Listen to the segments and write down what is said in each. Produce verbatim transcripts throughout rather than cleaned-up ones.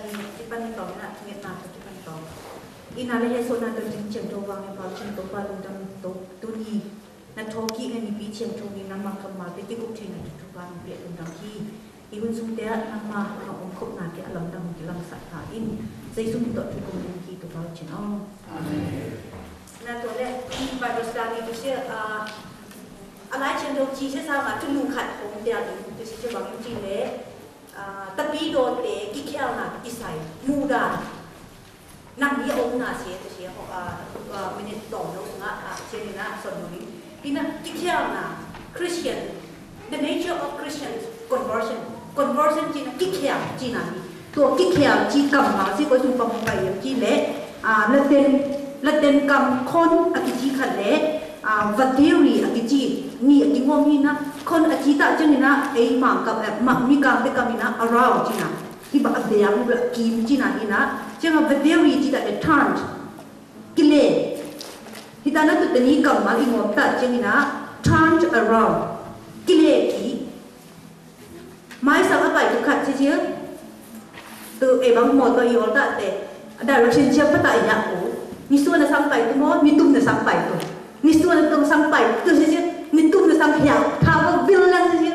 Kipan tawh na, ngetna tawh kipan tawh. Ina le hehsuahna tawh ding ciangtho vang in Pau Cing Topa lungdam tawh tuni na thawhkik na Nipi ciangtho ni nangma kammalte kikup theihna thupha na piak lungdam hi. Hih hun sungte ah nangma na omkhopna te a lamdang kilamsak ta in. Jesu min tawh thukum ding hi Topa Cing aw. Amen. Na tua le Bible study tu sia a lai ciangtho ci sia sa ma tu lu khat hong tia ding tu sia bang ci le. Tapidawte kikhialna kisai muhdan nang hi a omna sia sia minute tawm lo sungah cianina sawt lo ding. Hina kikhialna Christian, the nature of Christian conversion, conversion cina kikhial cina hi. Tua kikhial ci kammal ci koi sung pamong pai yam ci le Latin, Latin kam kon a kici khat le Vatiri a kici ni a kingawm hina, kon a ci tah ciangina ei mangkam eh, mak mikangte kamina around cina. Hi bak a beang bak kim cina hina. Cianga Vatiri ci tah le turned. Kile. Hitana tutani kammal i ngawm tah ciangina turned around. Kile ki. Maisang a pai tu khat cicia. Tu ei bang mawtaw i awl tahte direction cia pata i yak u. Nisuan a sang pai tu maw, nitum na sang pai tu. Nisuan a tung sang pai tu cicia. Nitum na sang hiak tha va bil lang cicia.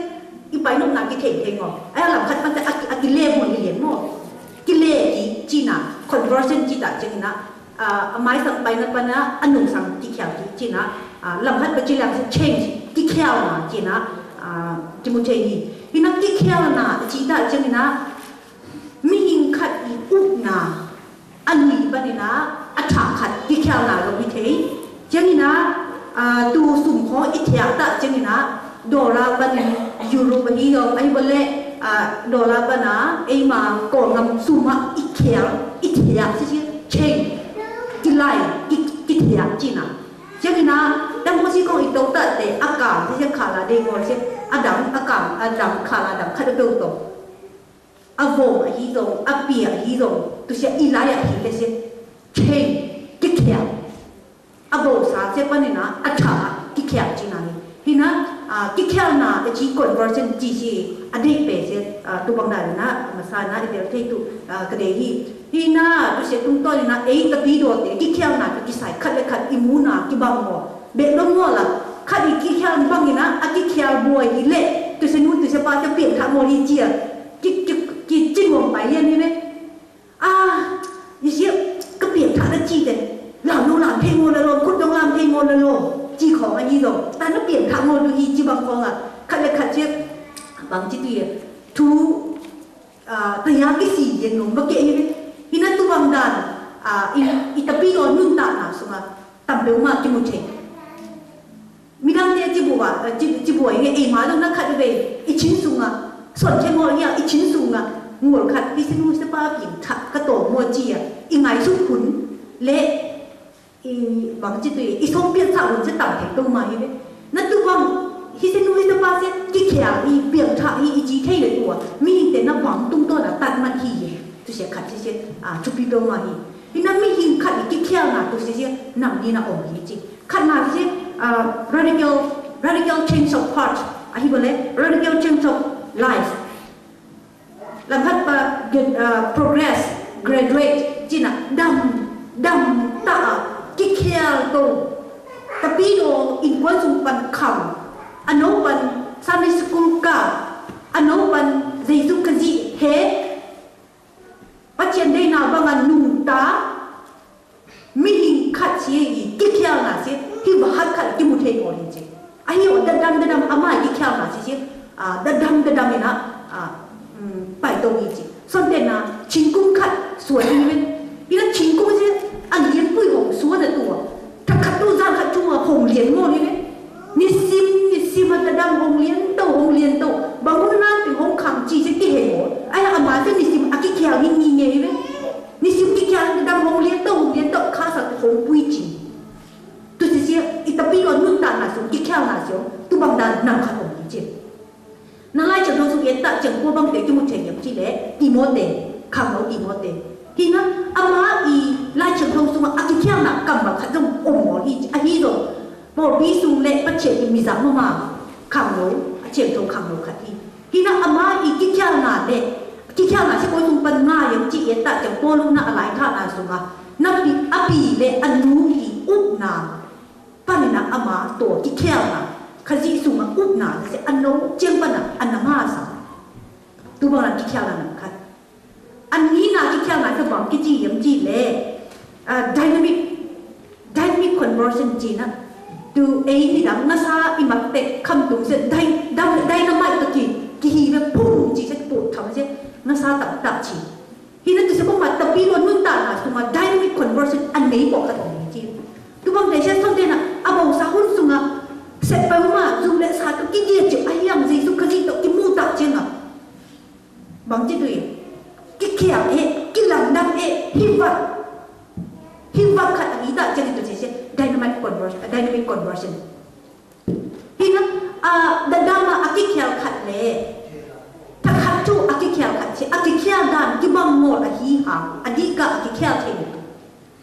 I pai nopna kithei thei maw. Ai a lam khat pan a kile maw, i lian maw. Kile ki cina conversion ci tah ciangina a maisang paina pana a nungsang kikhial ki cina, lamhat pa ci liang si change kikhialna cina kimu thei hi. Hina kikhialna ci ta ciangina mihing khat i ukna a nui panina a thak khat kikhialna lo hi thei. Ciangina tu sum khaw i thiak ta ciangina dollar panin euro pa hi lo ahi bole dollar pana eima Kawlgam suma i khial i thiak sisia thei kilai i thiak cina. Ciangina dang ko si kong i to ta te a kang sisia khala dei ngol sia a dang a kang a dang khala dang khat a peuh to a vom ahi zong a pia ahi zong tusia i lai ahi le sia thei kikhial. A bosa sia panina a tha kikhial cina hi. Hina kikhialna a ci conversion ci si a deih pe sia tubang dalina masa na i bel thei tu ka dei hi. Hina tusia tungtawnina ei tapidawte kikhialna tu kisai khat le khat i muna kibang maw beh lo maw la khat i kikhial bangina a kikhial buai hi le tusia nu tusia pa sia piang tha maw hi cia ki ki ki cin wang pai lian hi le. A, i sia ka piang thah na ci te lam lo lam thei maw la lo khut dong lam thei maw la lo ci khawng a hi lo ta na piang thah maw tu hi ci bang khawng a khat le khat sia bang ci tu i thu taya kisi yen nong ba ke hi ve. Hina tu bang dan i tapi lo nun ta na sunga tam peuh ma kimu thei. Midangte cibuai nge eima dong na khat vei i chin sunga son thei maw ia i chin sunga ngol khat hi sinu sipa piang thak ka tawm maw cia i ngaisuk hun le i bang ci tui i sawm pian sa hun sia tam thei to ma hi ve. Na tu bang hi sinu sipa sia kikhial i piang thak hi i ci thei le tua mihingte na bang tungtawn a tat man hi hi. Tusia khat sisia thupi peuh ma hi. Hina mihing khat i kikhialna tu sisia nam ni na om hi ci. Khatna hi radical, radical change of heart ahi bole radical change of life. Lamhat pa progress, graduate cina dam dam ta a kikhial to. Tapi do innkuan sung pan kham a no pan Sunday school ka a no pan Jesu Khazih he Pathian deihna banga nungta mihing khat sia i kikhialna sia hi va hat khat kimu thei kaw hi ci. Ahi aw dadam dadam ama i kikhialna sia sia dadam dadam ina paito hi ci. Sontenna chingkung khat suan hi ven. Ina chingkung sia a lianpui hong suan a tua thakhat tu zan khat cunga hong lian maw hi ven. Nisim nisim a tadam hong lian to hong lian to bang hun lan teng hong khang ci sia kihei maw. Ai a ma sia nisim a kikhial hi ni nge hi ven. Nisim kikhial dam hong lian to hong lian to kha sa hong pui ci. Tu sisia i tapi lo nun ta na sung kikhial na sio tu bang dan nam khat hong ci. Na lai chang hong sung yet ta chang ko bang te kimu chang yam ci le Timote khang lo Timote. Hina ama i lai chang hong sung a kikhial na kam bang khat zong om mo hi a hi zong. Pawlpi sung le Pathian i mizang mama khang lo a ciangtho khang lo khat hi. Hina ama i kikhialna le kikhialna sia koi sung pan nga yam ci e Paul in a laithahna sungah na pi, a pi le a nu i upna panin ah ama tua kikhialna, Khazih sungah upna sia a no ciang pan ah a na masa. Tu bang a kikhialna nam khat. A nihna kikhialna sia bang kici hiam cih leh, ah, dynamic, dynamic conversion ci-in ah. Tu ei nidang ngasa i mat teh khamtung sia dy-, dy-, dynamite tawh ki, kihi ve pum ci sia, kipuh tham sia, ngasa taktak ci. Hi na tu sia bangmah tapi lo nuntakna sungah dynamic conversion a nei pawlkhat om hi ci. Tu bang teh sia Sawlte'n ah a bosa hun sungah sep peuhmah zu le sa tawh kidiah cih a hiang Jesu Khazih tawh kimuh tak ciangah bangci tu hi. Kikhial eh, kilamdang eh, hi vat. Hi vat khat a nei tak ciangin tu sia sia dynamic conversion, dynamic conversion. Hi na, ah, dadam a kikhial khat le thakhat thu a kikhial khat sia, a kikhial dan kibang mawl ahi hang a dihkah a kikhial thei lo.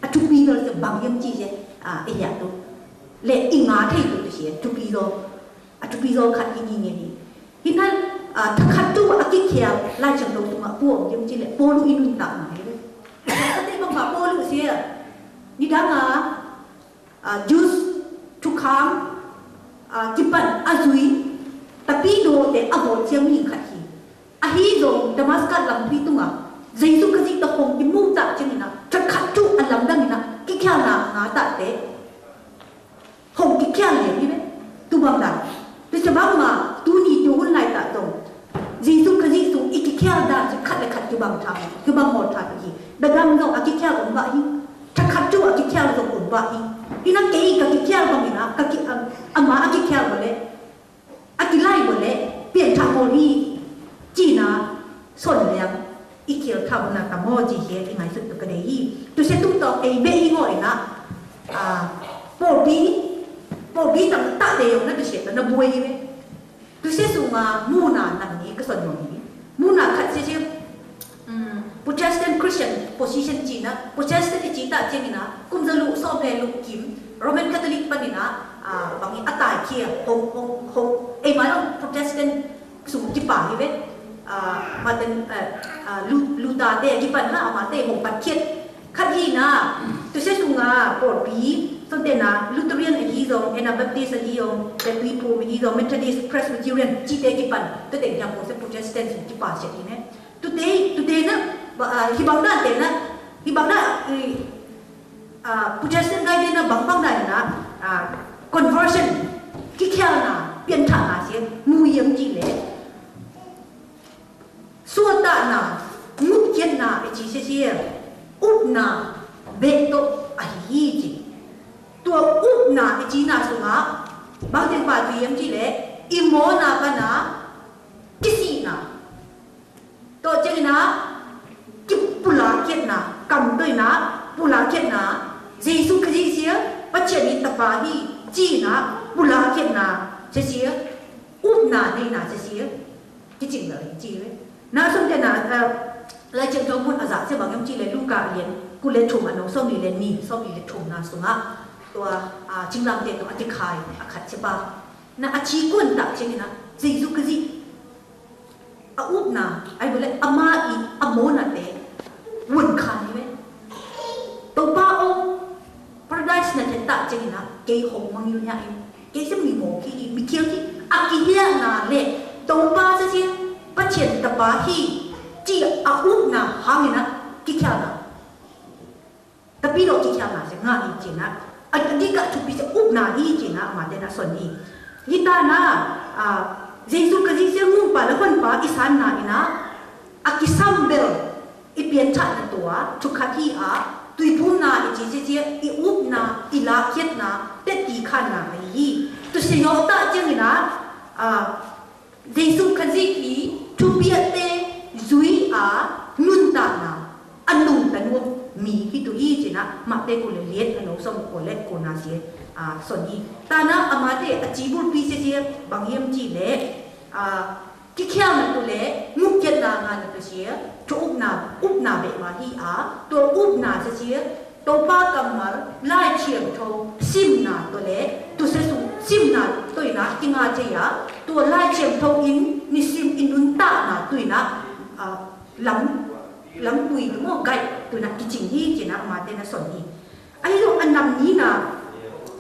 A thupi zaw sia bang hiam cih sia, ah, i hiah tu le i nga thei lo tu sia thupi zaw. A thupi zaw khat hi ngei ngei hi. Hi na, ah, thakhat thu a kikhial Lai Siangtho sungah kua om hiam cih leh Paulu i nuntakna hi. Thakhat thu bangmah Paulu sia nidang a ah, Jews thukham, ah, kipan a zui, tapidawte a vawt ciang mi khat hi. Ahi zong Damascus lampi tungah Jesu Khazih tawh hong kimuh tak ciangin ah thakhat thu a lamdang in ah kikhialna nga tak teh hong kikhial lian hi ve. Tu bang dan. Tu sia bangmah tuni tu hun laitah zong Jesu Khazih sung i kikhial dan sia khat le khat kibang tha, kibang mawl tha hi. Dadam zong a kikhial om bah hi. Thakhat thu a kikhial zong om bah hi. Hi na kei ka kikhial bangin ah ka ki, am, ama a kikhial bang le a kilai bang le piangthak mawl hi. Ci-in ah son liang i khial tha bang na ta maw ci hi i ngaihsut tu ka deih hi. Tu sia tung tawh ei beh hi ngawh in ah, ah, pawlpi, pawlpi tam tak dei om na tu sia ta na buai hi ve. Tu sia sungah muhna nam ni ka son nuam hi. Muhna khat sia sia, um, Protestant Christian position ci-in ah, Protestant i ci tak ciangin ah kum za luh sawm le luh kim Roman Catholic panin ah, ah, bangin a taikhia hong, hong, hong, ei mai long Protestant sung kipa hi ve. Ah, Martin, eh, ah, Lu-, Luther te kipan ah amate hong patkhiat. Khat hi na, tu sia sungah pawlpi, Sawlte'n ah Lutheran ahi zong, Anabaptist ahi zong, Tuiphum ahi zong, Methodist, Presbyterian, cihte kipan, tu teng kiang kong sia Protestant sung kipa sia hi ne. Tute, tute na, ba, ah, hi bang dan te na, hi bang dan, i, ah, Protestant guy te na bang bang dan na, ah, conversion, kikhialna, pianthakna sia, mu hiam cih leh. Suahtakna, ngukhiatna i ci sia sia, upna beh tawh ahi hi ci. Tua upna i cihna sungah bang teng pha tu hiam cih leh i mawhna pan a kisihna. Tua ciangin ah kipulakhiatna, kam tawh in ah pulakhiatna, Jesu Khazih sia, Pathian i Tapa hi ci-in ah pulakhiatna sia sia, upna neihna sia sia. Kicing lo hi ci ve. Na Sawlte'n ah, eh, Lai Siangtho mun a zak sia bang hiam cih leh Luka a lian kul le thum a neu sawmnih le nih, sawmnih le thumna sungah tua, ah, cinglamte tawh a kikhai a khat sia pa. Na a ci kuan tak ciangin ah Jesu Khazih a upna, ai bu le ama i a mawhnate vuan khan hi ve. Topa aw, Paradise na khen tak ciangin ah kei hong mangngilh hiah in, kei sia mi mawk hi, mi khial hi, a kihiahna le Topa sia sia, Pathian Tapa hi ci a upna hangin ah kikhialna. Tapi lo kikhialna sia ngah hi ci-in ah, a dikah thupi sia upna hi ci-in ah amate'n ah son hi. Hi ta na, ah, Jesu Khazih sia Nupa le Honpa i sanna in ah a kisam bel i pianthakna tua thu khat hi a, tuiphumna i ci sia sia, i upna, i lahkhiatna teti khanna ahi hi. Tu sia zawh tak ciangin ah, ah, Jesu Khazih i thupiakte zui a nuntakna a nungta nuam mi hi tu hi ci-in ah Mate kul le liat a neu sawm kua le kuana sia, ah, son hi. Ta na amate a ci bulpi sia sia bang hiam cih leh, ah, kikhialna tu le ngukhiatna ngahna tu sia, thu upna, upna beh mah hi a, tua upna sia sia, Topa kammal, Lai Thiangtho simna tawh le, tu sia sung simna tawh in ah kingah thei a, tua Lai Thiangtho in nisim i nuntakna tu in ah, ah, lam Langpui tu maw, guide tu na kicing hi ci-in ah amate na son hi. Ahi zong a nam ni na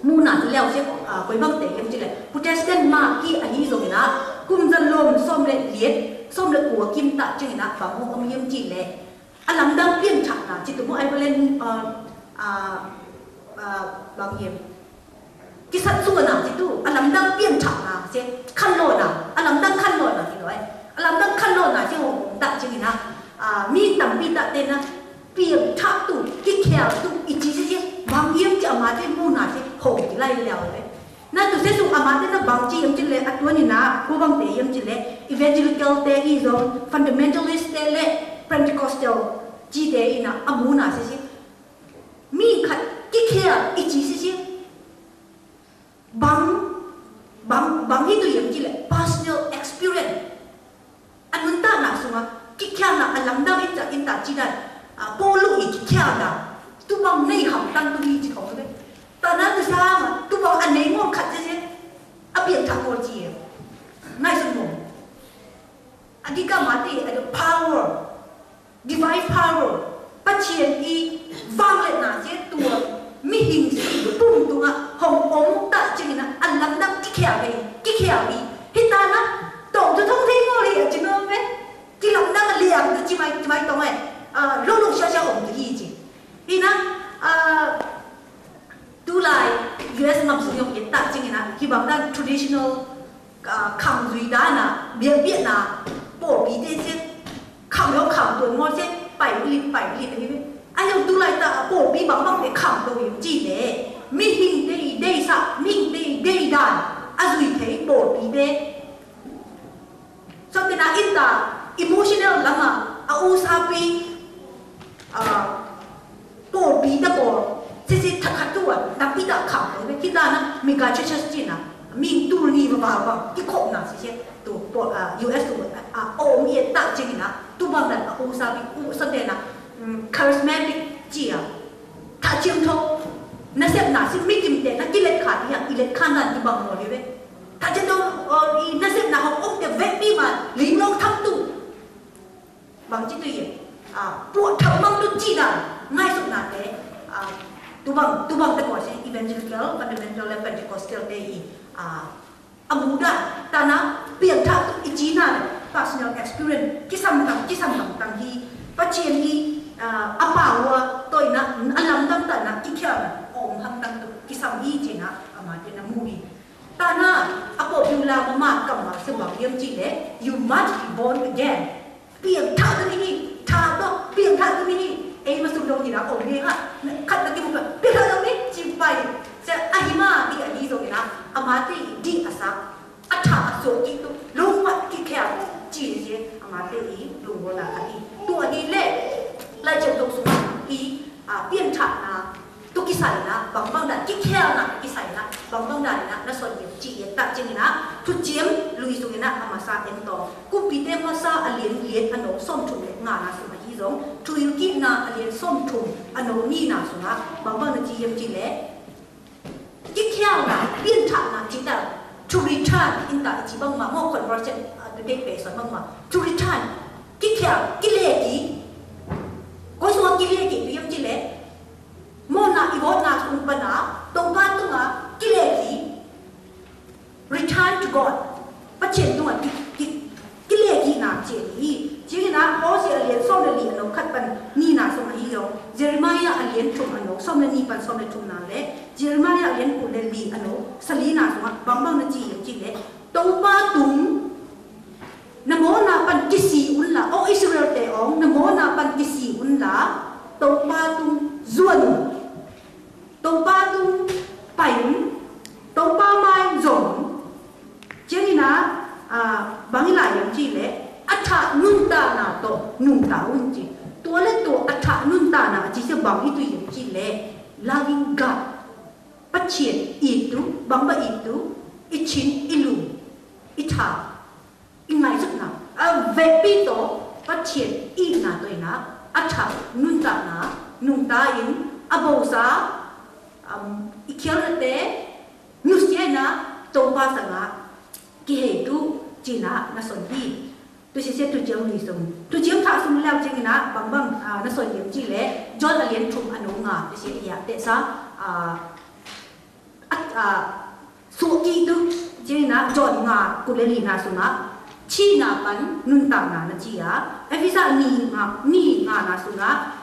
muhna ci leu sia, ah, koi bangte hiam ci leh Protestant mah hi ahi zongin ah kum za lom sawm le liat, sawm le kua kim tak ciangin ah bang hong om hiam ci leh a lamdang piangthakna ci tu maw, ai balen, ah, ah, ah, bang hiam? Kisat suahna ci tu, a lamdang piangthakna sia, khanlawhna, a lamdang khanlawhna ci lo ai. A lamdang khanlawhna sia hong om tak ciangin ah, ah, mi tampi takte na piangthak tu, kikhial tu i ci sia sia, bang hiam ci amate muhna sia hong kilai liau ve. Na tu sia sung amate na bang ci hiam ci leh a tuanin ah kua bangte hiam ci leh Evangelical te hi zong, Fundamentalist te le Pentecostal cite in ah a muhna sia sia, mi khat kikhial i ci sia sia. Bang, bang, bang hi tu hiam ci leh personal experience. A nuntakna sungah kikhialna a lamdang in tak, in tak ci dan, ah, Paul i kikhialna tu bang nei hamtang tu hi ci khong ve. Tana tu sa ma tu bang a nei ngol khat sia sia, a piangthak ngol ci e. Ngaihsun mawk. A dikah mate a power, divine power, Pathian i vangliatna sia tua mihing si pum tungah hong om tak ciangin ah a lamdang kikhial hi, kikhial hi. Hi ta na tong tu thong thei ngol hi a ci nuam ve. Kilamdang a liang tu ci mai, ci mai tong ai. Ah, lo lo sia sia om tu hi ci. Hi na, ah, tulai U S ngam sung yong i et tak ciangin ah hi bang dan traditional, ah, khang zui dan ah biakpiakna pawlpite sia khang yong khang tuan ngol sia pai lit, pai lit ahi ve. Ai yong tulai ta pawlpi bangbangte khang to yong ci leh mihingte i deihsak, mihingte i deih dan a zui thei pawlpite. Sawtena in ta emotional lamah a usapi, ah, pawlpi ta pawl sese thakhat tu a nakpi ta khang to ve. Hi ta na mega churches cina mi tul ni va va va kikhopna sese tu pawl, ah, U S tu, ah, a om i et tak cina tu bang dan a usapi u sawtena, mm, charismatic ci a thahciam tho nasepna si mi kimte na kilet kha ti a i let khan dan tu bang maw hi ve. Thachin dong, uh, i nasepna hong omte vekpi ma limlong tham tu. Bang ci tu i, ah, puah tham mang tu ci dan ngaihsutnate, ah, tu bang, tu bangte pawl si Evangelical, Fundamental le Pentecostal te i, ah, a mu dan. Tana piangthak tu i cina le personal experience kisam tang, kisam tang tang hi. Pathian hi, ah, a pau a toina a lamdang tana kikhialna om hang tang tu kisam hi cina amate na mu hi. Tana a pawlpi u la mama kammal sia bang hiam ci leh, you must be born again. Piangthak tu ni hi, tha tawh piangthak tu ni hi. Ei ma sum dong hi na om hi ha. Khat na kimu ka piangthak tu ni ci pai. Sia a hi ma hi a hi zongin ah amate i dih a sak, a tha a suak kik tu lungmuat kikhial ci sia amate i lungmuatna a hi. Tua hi leh Lai Thiangtho sung i, ah, piangthakna tu kisai na bangbang dan, kikhialna kisai na bangbang dan na na son hiam ci i et tak ciangin ah Thuciam Lui sungin ah a masa en tawh, Kumpite Masa a lian liat a neu sawmthum le ngana sung ahi zong Thuhilhkikna a lian sawmthum a neu nina sungah bangbang na ci hiam ci leh kikhialna, piangthakna ci ta, to return in ta i ci bangmah maw, conversion, ah, tu te pe son bangmah, to return, kikhial, kileki, koi sungah kileki tu hiam ci leh mawhna i vawtna sung pana Topa tungah kileki, return to God, Pathian tungah ki, ki, kilekihna ci hi. Ciangin ah Hosea a lian sawm le li a neu khat pan nina sung ahi zong, Jeremiah a lian thum a neu sawm le ni pan sawm le thumna le Jeremiah a lian kul le li a neu salina sungah bangbang na ci hiam ci leh, Topa tung na mawhna pan kisi unla, O Israel te ong, na mawhna pan kisi unla, Topa tung zuan un. Topa tung pai un. Topa mai zong un. Ciangin ah, ah, bang i lai hiam ci leh a thah nuntakna tawh nungta un ci. Tua le tua a thah nuntakna a ci sia bang hi tu hiam ci leh loving God. Pathian it tu, bangbang it tu, i chin, i lung, i tha, i ngaihsutna a vekpi tawh Pathian itna tawh in ah a thah nuntakna nungta in a bosa, um, i khialnate nusia in ah Topa sangah kihei tu cina na son hi. Tu sisia Thuciam Lui sung, Thuciam Thak sung liau ciangin ah bangbang, ah, na soi liam cih leh John a lian thum a neu nga, tu sia, ia, tehsa, ah, a, a, suahkih tu ciangin ah John nga, kul le lina sungah thihna pan nuntakna na ci a, Efesa ni nga, ni ngana sungah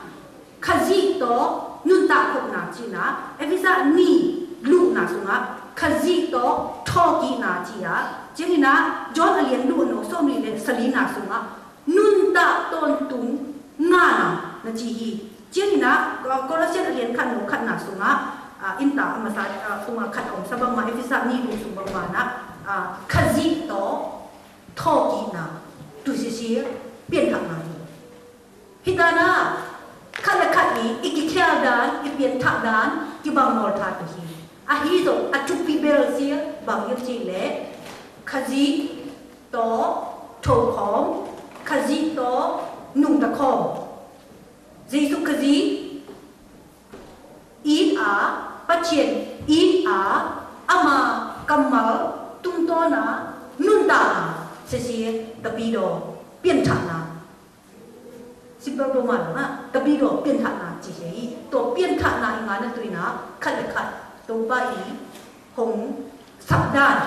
Khazih tawh nuntak khopna cihna, Efesa ni luhna sungah Khazih tawh thawhkikna ci a, ciangin ah John a lian luh a neu sawmli le salina sungah nuntak tawntung ngana na ci hi. Ciangin ah, uh, Colossian a lian khat neu khatna sungah, uh, innta a masa, uh, tungah khat a omsa bangmah, Efesa ni luh sung bangmah na, uh, Khazih tawh thawhkikna, tu sisia pianthakna hi. Hih dan ah khat le khat i, i kikhial dan, i pianthak dan kibang mawl tha tu hi. Ahi zong a thupi bel sia bang hiam cih leh Khazih tawh thokhawm, Khazih tawh nungta khawm. Jesuh Khazih it a, Pathian it a, ama kammal tungtawn a nuntakna, sisia, tapidaw pianthakna. Simple bawma lo na, tapidaw pianthakna ci hi. Tua pianthakna i ngana tuina khat le khat Topa i hong sapdan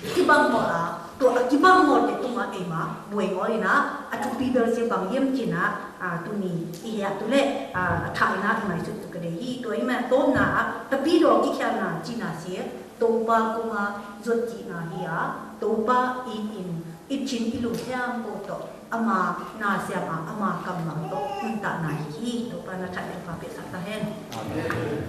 kibang mawl a, tua a kibang mawlte tungah eima buai ngawl ina, a thupi bel sia bang hiam cihna, a, tuni i heh tu le, a, a thak ina i ngaihsut tu ka dei hi. Tua i mah tawpna ah tapidaw kikhialna cihna sia, Topa kungah zuat cihna hi a, Topa i in i thin i lungthiam ko tawh ama na siam a, ama kammal tawh nuntakna hi hi. Topa na that le pa piaksak ta hen. Amen.